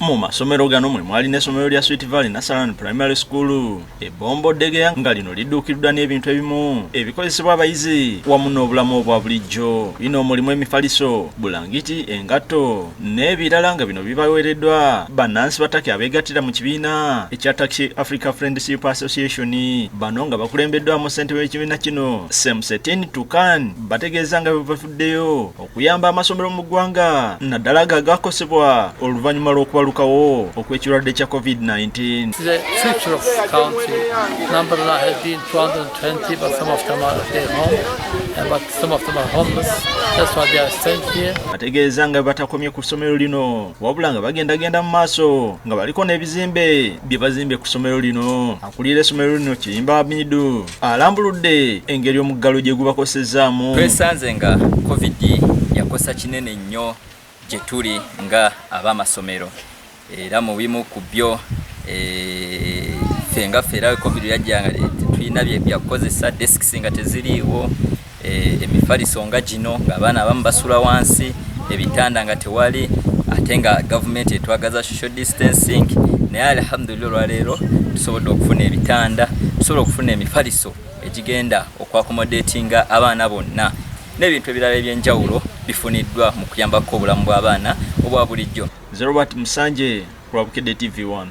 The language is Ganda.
Mu masomero gano mwe mwali n'essomero lya Sweet Valley Nasaran Primary School e Bombo Ddegeya nga lino lidduukiriddwa n'ebintu ebimu ebikozesebwa abayizi wamu n'obulamu obwa bulijjo. Bino mulimu emifaliso, bulangiti, engatto n'ebirala nga bino bibaweereddwa bannansi ba Turkey abeegattira mu kibiina ekya Turkey Africa Friendship Association. Bano nga bakulembeddwamu ssentebe w'ekibiina kino Semsetin Tukan bategeeza nga bwe bafuddeyo okuyamba amasomero mu ggwanga naddala ago agakosebwa oluvannyuma lw'okubalukawo okw'ekirwadde kya COVID-19. The future of country number now has been 220, but some of them are at their home, and but some of them are homeless. That's why they are staying here. Bategeeza nga batakomye ku ssomero lino wabula nga bagendagenda mu maaso nga baliko n'ebizimbe bye bazimbye ku ssomero lino. Akulira essomero lino Kiyimba Hamidu alambuludde engeri omuggalo gye gubakosezzaamu. Twesanze nga COVID yakosa kinene nnyo gye tuli nga ab'amasomero, era mu bimu ku byo ffe nga ffe era COVID yajja nga tetulina byakukozesa, desks nga teziriiwo, emifaliso nga gino ng'abaana abamu basula wansi, ebitanda nga tewali, ate nga gavumenti etwagaza social distancing. Naye alhamdulillah, olwaleero tusobodde okufuna ebitanda, tusobola okufuna emifaliso egigenda okwaccommodatinga abaana bonna, n'ebintu ebirala ebyenjawulo bifuniddwa mu kuyambako obulamu bw'abaana obwa bulijjo. Robert Musanje, Lwabukedde TV1.